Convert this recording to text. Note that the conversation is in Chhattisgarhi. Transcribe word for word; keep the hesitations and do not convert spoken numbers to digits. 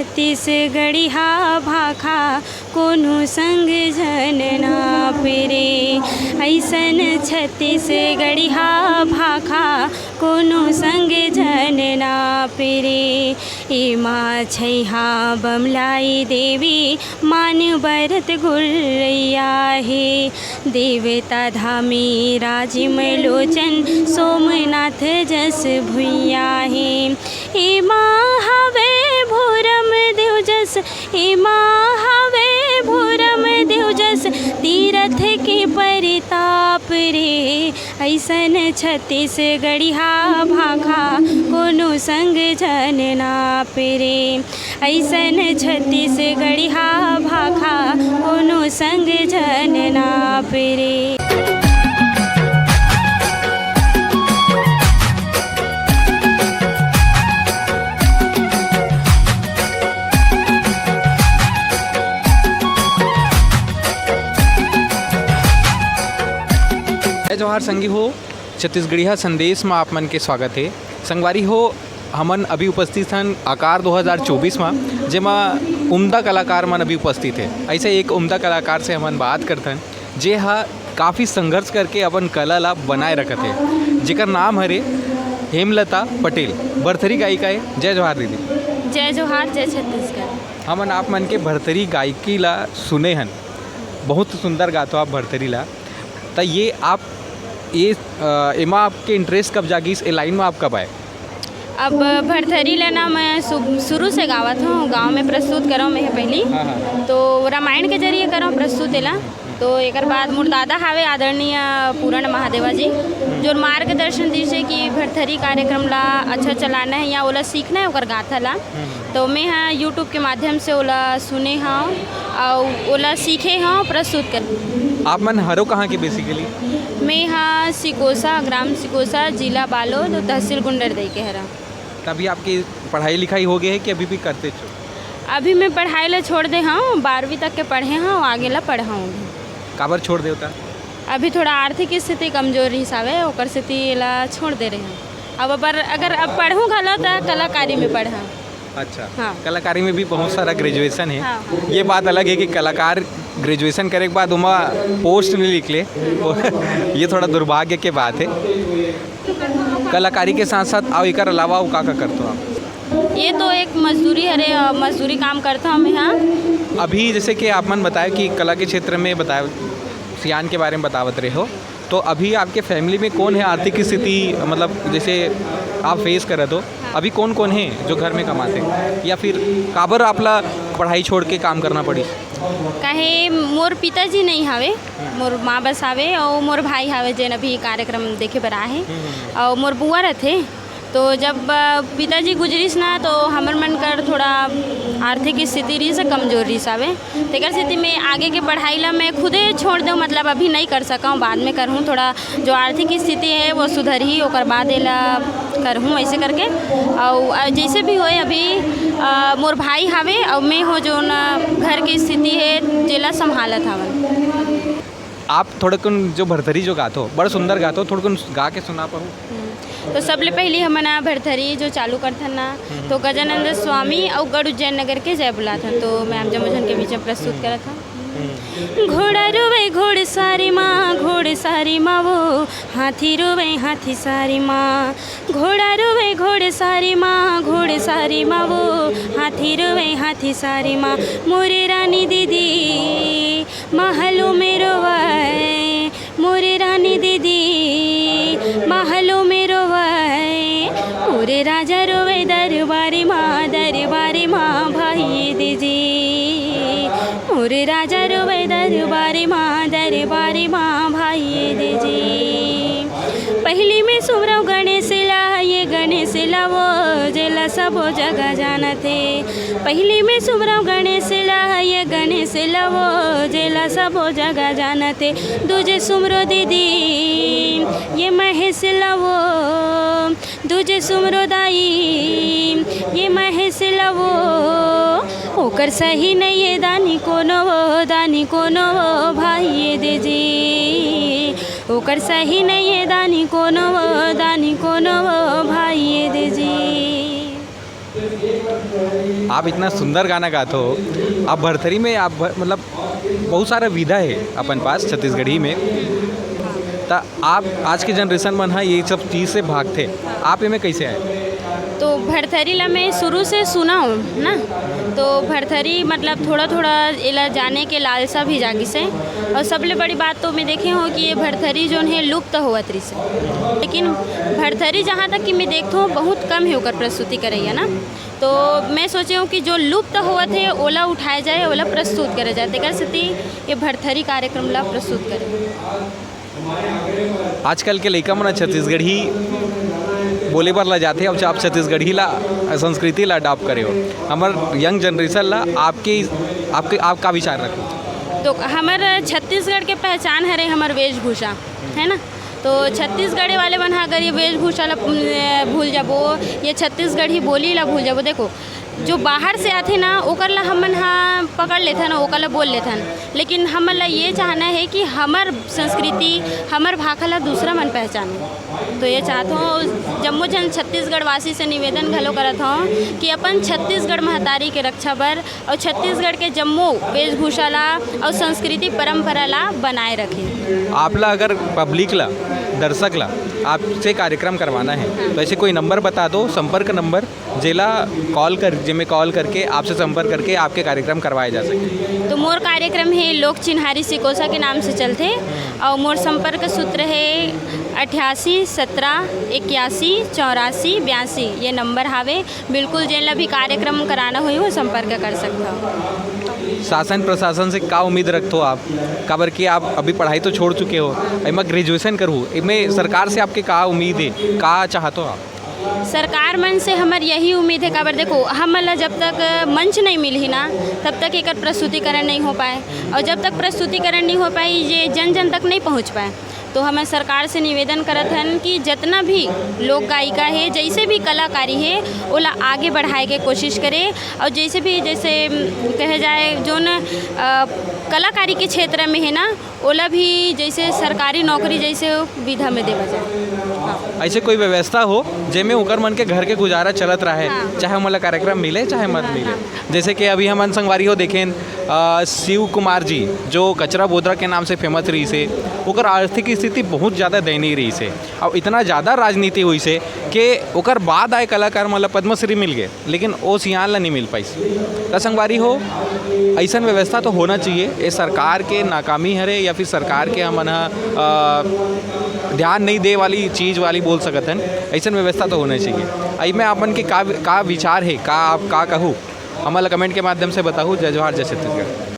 छत्तीसगढ़िया भाखा कोनो संग झन नाप रे, अइसन छत्तीसगढ़िया भाखा कोनो संग झन नाप रे। एमा छइहा बमलाई देवी मान बरत गुरैया हे, देवता धामी राजिम लोचन सोमनाथ जस भुइया हे। एमा हवे भोरम देव जस, एमा हवे भोरम देव जस, तीरथ के परिताप रे। अइसन छत्तीसगढ़िया भाखा कोनो संग झन नाप रे। अइसन छत्तीसगढ़िया भाखा कोनो संग झन नाप रे। जय जोहार संगी हो, छत्तीसगढ़िया संदेश म आप मन के स्वागत हे। संगवारी हो, हमन अभी उपस्थित हन आकार दो हज़ार चौबीस म, जेमा उम्दा कलाकार मन अभी उपस्थित हे। अइसे एक उम्दा कलाकार से हमन बात करथन, जे ह काफ़ी संघर्ष करके अपन कला ला बनाए रखत हे, जेकर नाम हरे हेमलता पटेल, भरथरी गायिका हे। जय जोहार दीदी। जय जोहार, जय छत्तीसगढ़। हमन आप मन के भरथरी गायकी ला सुने हन, बहुत सुंदर गाथो आप भरथरी ला। त ये आप, ये, अ, एमा आपके interest कब जागिस, ए line म आप कब आए? अब भरथरी ला ना मैं सु-, शुरू से गावत हूँ, गाँव में प्रस्तुत करौं मैं पहिली। हाँ, हाँ। तो रामायण के जरिए करौं प्रस्तुत एला। तो एकर बाद मोर दादा हावे आदरणीय पूरण महादेवा जी, जो मार्गदर्शन दीस हे कि भरथरी कार्यक्रम ला अच्छा चलाना हे या ओला सीखना हे ओकर गाथा ला। हम्म। तो मैं हा YouTube के माध्यम से ओला सुने हौं अउ ओला सीखे हौं प्रस्तुत कर। आप मन हरो कहाँ के basically? मैं हा सिकोसा, ग्राम सिकोसा, जिला बालोद, तहसील गुंडरदेई के हरौं। तभी आपकी पढ़ाई लिखाई हो गई है कि अभी भी करते छो? अभी मैं पढ़ाई ला छोड़ दे हौं, बारहवीं तक के पढ़े हौं, आगे ला पढ़हौं अभी। काबर छोड़ देवता? अभी थोड़ा आर्थिक स्थिति कमजोर रिहिस हावे, ओकर सेती एला छोड़ दे रहे हौं। अब अबर, अगर अब पढ़हूँ घलो त कलाकारी में पढ़हूँ। अच्छा। हाँ। कलाकारी में भी बहुत सारा graduation है। हाँ, हाँ। ये बात अलग है कि कलाकार graduation करे के बाद ओमा post नहीं निकले, ये थोड़ा दुर्भाग्य के बात है। कलाकारी के साथ साथ अउ एकर अलावा अउ का का करथो आप? ये तो एक मजदूरी हरे, अ, मजदूरी काम करथो मैं हा। अभी जैसे कि आप मन बताए कि कला के क्षेत्र में बताए, सियान के बारे में बतावत रहे हो, तो अभी आपके family में कौन है आर्थिक स्थिति, मतलब, जैसे आप face करत हो, अभी कौन कौन है जो घर में कमाते हैं, या फिर काबर आपला पढ़ाई छोड़ के काम करना पड़ी? काहे मोर पिताजी नहीं हावे, मोर माँ बस हावे अउ मोर भाई हावे, जेन अभी कार्यक्रम देखे बर आए हे, अउ मोर बुआ रथे। तो जब, अ, पिताजी गुजरिस ना, तो हमर मन कर थोड़ा आर्थिक स्थिति रहिस हे, कमजोर रहिस हावे। तेकर सेती मैं आगे के पढ़ाई ला मैं खुदे छोड़ देव, मतलब अभी नहीं कर सकौं, बाद में करहूँ। थोड़ा जो आर्थिक स्थिति है वो सुधरही, ओकर बाद एला करहूँ ऐसे करके। अउ, अ, जैसे भी होए अभी, अ, मोर भाई हावे अउ मैं हो जो ना घर के स्थिति है जेला संभालत हावन। आप थोड़कन जो भरथरी जो गाथो, बड़ा सुंदर गाथो, थोड़कन गा के सुना पाहू? हम्म। तो सबले पहली हमन आ भरथरी जो चालू करथन ना, हम्म। तो गजानंद स्वामी अउ गढ़ उज्जैन नगर के जय बुलाथन, तो मैं आप जम्मो झन के बीच में प्रस्तुत हम्म। करत हूँ। हम्म। घोड़ा रोवे घोड़सारी माँ, घोड़सारी माँ वो, हाथी रोवे हाथी सारी माँ। घोड़ा रोवे घोड़सारी माँ, घोड़सारी माँ वो, हाथी रोवे हाथी सारी माँ। मोरे रानी दीदी महलों में रोवे, मोरे रानी दीदी महलों में रोवे। मोरे राजा रोवे दरबारी माँ, दरबारी माँ भाई दीदी। मोरे राजा रोवे दरबारी माँ, दरबारी माँ भाई दीदी। पहिली में सुमरव गणेश ला, ये गणेश ला वो, जेला सबो जगह जानत हे। पहिली में सुमरव गणेश ला, ये गणेश ला वो, जेला सबो जगह जानत हे। दूजे सुमरो दीदी, ये महेश ला वो, दूजे सुमरो दाई, ये महेश ला वो। ओकर सही नहीं ये दानी कोनो वो, दानी कोनो वो भाई ये दीदी। ओकर सही नहीं ये दानी कोनो वो, दानी कोनो वो भाई ये दीदी। आप इतना सुंदर गाना गाते हो, आप भरथरी में आप भ-, मतलब बहुत सारा विधा है अपन पास छत्तीसगढ़ी में, त आप आज के जनरेशन मन ह ये सब चीज़ से भागथे, आप एमे कैसे आए? तो भरथरी ला मैं शुरू से सुना हूँ ना, तो भरथरी मतलब थोड़ा थोड़ा एला जाने के लालसा भी जागिस है। और सबले बड़ी बात तो मैं देखे हूँ कि ये भरथरी जोन है लुप्त होवत रहिस है, लेकिन भरथरी जहाँ तक कि मैं देखत हूँ बहुत कम है ओकर प्रस्तुति करैया ना। तो मैं सोचे हूँ कि जो लुप्त होवत है ओला उठाए जाए, ओला प्रस्तुत करे जाए, तेकर सेती ये भरथरी कार्यक्रम ला प्रस्तुत करे। आजकल के लइका मन ह छत्तीसगढ़ी बोले बर ला जाथे, अब आप छत्तीसगढ़ी ला, संस्कृति ला अडॉप्ट करे हो। हमर यंग जनरेशन ला आपके, आपके, आप का विचार रखो? तो हमर छत्तीसगढ़ के पहचान हरे हमर वेशभूषा, है ना? तो छत्तीसगढ़ी वाले मन ह अगर ये वेशभूषा ला, अ, भूल जाबो, ये छत्तीसगढ़ी बोली ला भूल जाबो, देखो, जो बाहर से आथे ना, ओकर ला हमन ह पकड़ लेथन, ओकर ला बोल लेथन, लेकिन हमन ला ये चाहना है कि हमर संस्कृति, हमर भाखा ला दूसरा मन पहचाने। तो ये चाहत हूँ, जम्मो झन छत्तीसगढ़ वासी से निवेदन घलो करत हूँ कि अपन छत्तीसगढ़ महतारी के रक्षा बर और छत्तीसगढ़ के जम्मो वेशभूषा ला और संस्कृति परंपरा ला बनाए रखें। आप ला अगर पब्लिक ला, दर्शक ला आपसे कार्यक्रम करवाना है, तो ऐसे कोई नंबर बता दो, संपर्क नंबर, जेला कॉल कर, जेमे कॉल करके आपसे संपर्क करके आपके कार्यक्रम करवाए जा सके। तो मोर कार्यक्रम है लोक चिन्हारी सिकोसा के नाम से चलथे, और मोर संपर्क सूत्र है अट्ठासी सत्रह इक्यासी चौरासी बयासी, ये नंबर हावे। बिल्कुल, जेन ला भी कार्यक्रम कराना होही, वो संपर्क कर सकथव। शासन प्रशासन से का उम्मीद रखथो आप? काबर कि आप अभी पढ़ाई तो छोड़ चुके हो, एमा ग्रेजुएशन करहू, एमे सरकार से आपके का उम्मीद है, का चाहतो आप? सरकार मन से हमर यही उम्मीद है, काबर देखो, हमन ला जब तक मंच नहीं मिलही ना, तब तक एकर प्रस्तुतिकरण नहीं हो पाए, और जब तक प्रस्तुतिकरण नहीं हो पाए, ये जन जन तक नहीं पहुँच पाए। तो हमन सरकार से निवेदन करत हन कि जितना भी लोक गायिका है, जैसे भी कलाकारी है, ओला आगे बढ़ाए के कोशिश करे, और जैसे भी, जैसे, उम, कहे जाए, जोन, अ, कलाकारी के क्षेत्र में है ना, ओला भी जैसे सरकारी नौकरी जैसे विधा में देवा जाए। हाँ। ऐसे कोई व्यवस्था हो, जेमे ओकर मन के घर के गुजारा चलत रहे, हाँ। चाहे ओमन ला कार्यक्रम मिले, चाहे मत हाँ, मिले। हाँ। जैसे कि अभी हमन संगवारी हो देखेन, अ, शिव कुमार जी, जो कचरा बोदरा के नाम से फेमस रहिस हे, ओकर आर्थिक स्थिति बहुत ज़्यादा दयनीय रहिस हे। अब इतना ज़्यादा राजनीति होइस हे कि ओकर बाद आए कलाकार मन ला पद्मश्री मिल गे, लेकिन ओ सियान ला नहीं मिल पाइस। त संगवारी हो, ऐसन व्यवस्था तो होना चाहिए। ये सरकार के नाकामी हरे या फिर सरकार के हमन ह, अ, ध्यान नहीं दे वाली चीज़ वाली बोल सकत हन। ऐसन व्यवस्था तो होना चाहिए। एमे आपन के का, का विचार है, का आप का कहू? हमन ला कमेंट के माध्यम से बताहू। जय जोहार, जय छत्तीसगढ़।